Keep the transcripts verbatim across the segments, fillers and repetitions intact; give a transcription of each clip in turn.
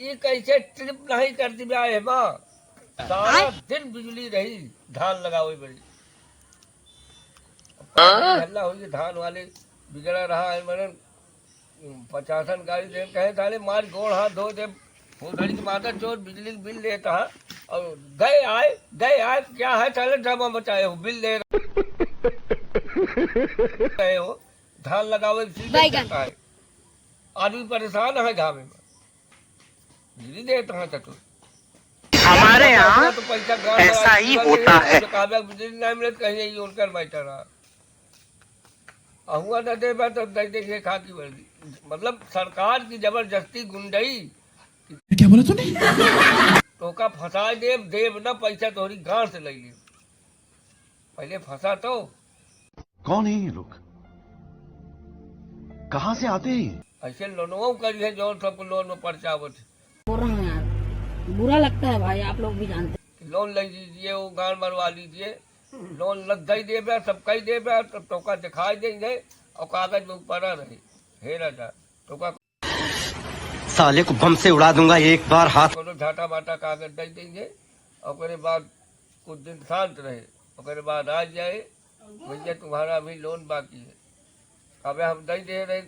ई कैसे trip नहीं कर दिबा एमा? सारा दिन बिजली रही, धान लगावे बड़ी। हल्ला होई, धान वाले बिगड़ा रहा है, मरन पचासन गाड़ी दे, कहे, "साले मार गोड़ हाथ धो दे, भोसड़ी की माता चोर, बिजली के बिल लेता है।" और गए आए, गए आए, क्या है, साले ड्रामा मचाए हो, बिल ले रहे हो, धान लगावे की सीजन बैगन। चलता है, आदमी परेशान है घामे में। बिजली देत रहा चतुर। हमारे यहाँ तो पैसा गांव ऐसा ही होता है। जो काव्या बिजली नहीं मिलत, कहीं ये उनकर बैठा रहा। अहुआ न देबा तो दे दे के खा की वर्दी। मतलब सरकार की जबरदस्ती गुंडई। क्या बोला तूने? तोका फंसाए देब, देब ना पैसा तोहरी गांड से ले लेब। पहले फंसा तो। कौन है ये लोग? कहाँ से आते हैं ये? ऐसे लोनवो करी है, जौन सबको लोन में परचावत है। बोल रहे हैं यार, बुरा लगता है भाई, आप लोग भी जानते हैं। लोन ले लीजिए, वो गांड मरवा लीजिए, लोन लग गई देबे, सब कही देबे, तब तोका दिखाई देंगे और कागज में ऊपर आ रहे। हे राजा, तोका साले को बम से उड़ा दूंगा एक बार हाथ। कोनो झाटा माटा कागज दे देंगे, ओकरे बाद कुछ दिन शांत रहे, ओकरे बाद आ जाए, "भैया, तुम्हारा अभी लोन बाकी है।" अबे हम दे दे रहे,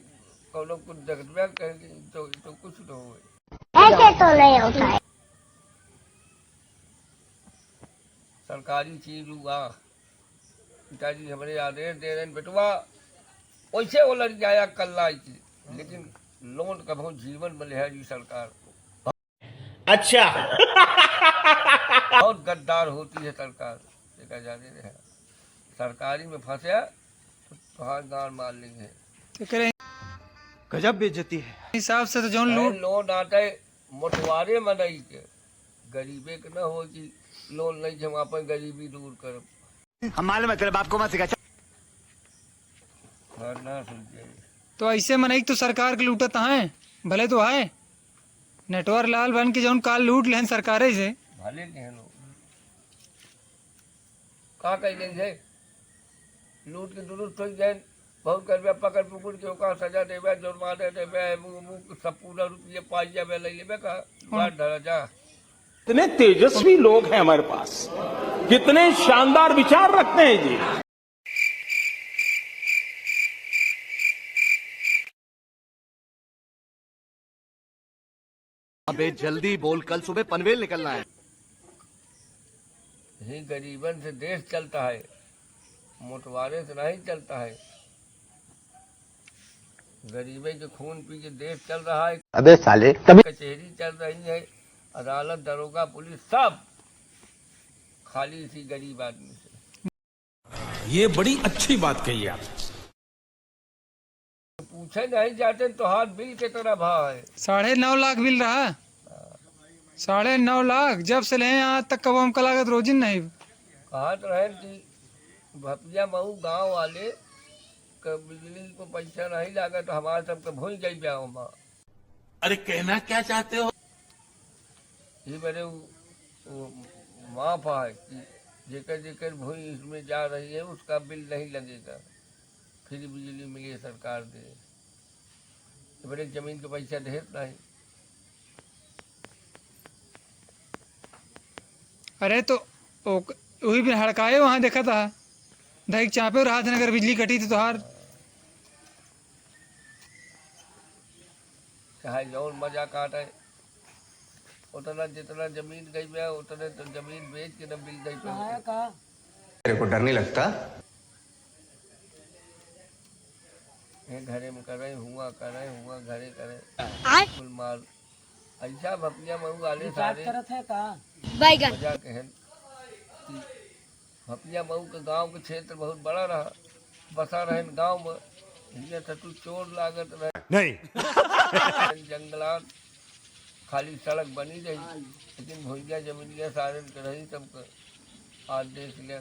कोनो कुछ देखबे कहें कि तो, तो कुछ न होए। ऐसे तो नहीं होता है। सरकारी चीज हुआ, पिताजी हमरे आदेश दे रहे हैं, "बेटवा, वैसे वो लड़ जाया कल्ला की, लेकिन लोन कभो जीवन में लेहा जी सरकार।" अच्छा। बहुत गद्दार होती है सरकार, देखा जाने रहे। सरकारी में फंसे तो तुहार गांड मार लेंगे। तो करें। गजब बेइज्जती है। हिसाब से तो जौन अरे लूट लोन आते मोटवारे मनई के, गरीबे के न हो कि लोन नहीं, हम अपन गरीबी दूर करब। हम मालूम है तेरे बाप को मत सिखा। हाँ, ना सुनते। तो ऐसे मनई तो सरकार के लूटत हैं, भले तो है। नटवर लाल बन के जौन काल लूट लेहन सरकारे से। भले के हैं लोग। का कह लेंगे? लूट के दुरुस्त हो जाए, बहुत करबे, पकड़ पुकड़ के ओका सजा देबे, जुर्माना देबे, एबू, एबू, सब पूरा रुपये पाई जाबे, ले लेबे का, कौन? बात धरा जा। इतने तेजस्वी लोग हैं हमारे पास, कितने शानदार विचार रखते हैं जी। अबे जल्दी बोल, कल सुबह पनवेल निकलना है। ही गरीबन से देश चलता है, मोटवारे से नहीं चलता है। गरीबे के खून पी के देश चल रहा है। अबे साले, तभी कचहरी चल रही है, अदालत, दरोगा, पुलिस सब खाली इसी गरीब आदमी से। ये बड़ी अच्छी बात कही आप। पूछे नहीं जाते, तोहार बिल कितना भा है? साढ़े नौ लाख बिल रहा। साढ़े नौ लाख, जब से लेहे आज तक कबो हमका लागत रोजिन नहीं। कहत रहे कि भपिया मऊ गांव वाले के बिजली को पैसा नहीं लागत, तो हमारे सबके भूल गई ब्याह में। अरे कहना क्या चाहते हो? ये बड़े वो, वो माफ है कि जेकर जेकर भूमि इसमें जा रही है, उसका बिल नहीं लगेगा, फ्री बिजली मिले सरकार दे। ये बड़े जमीन के पैसा देत नहीं। अरे तो ओ, वही भी हड़काए वहाँ देखा था, धैक चापे रहा था, अगर बिजली कटी तो तोहार। चाहे जौन मजा काटे, उतना जितना जमीन गई बा, उतने तो जमीन बेच के न बिल दे पे। नहाया का? तेरे को डर नहीं लगता? ये घरे में करे, हुआ करे, हुआ घरे करे। आय? कुल माल। ऐसा भपिया मऊ वाले ये बात सारे करत है का? बैगन। मजा के हैं कि भपिया मऊ के गांव के क्षेत्र बहुत बड़ा रहा, बसा रहन गांव में, हियां से तू चोर लागत रहे। नहीं। जंगलात, खाली सड़क बनी रही, लेकिन भुइया जमीनिया सारन के रही सबके। आज देख ले,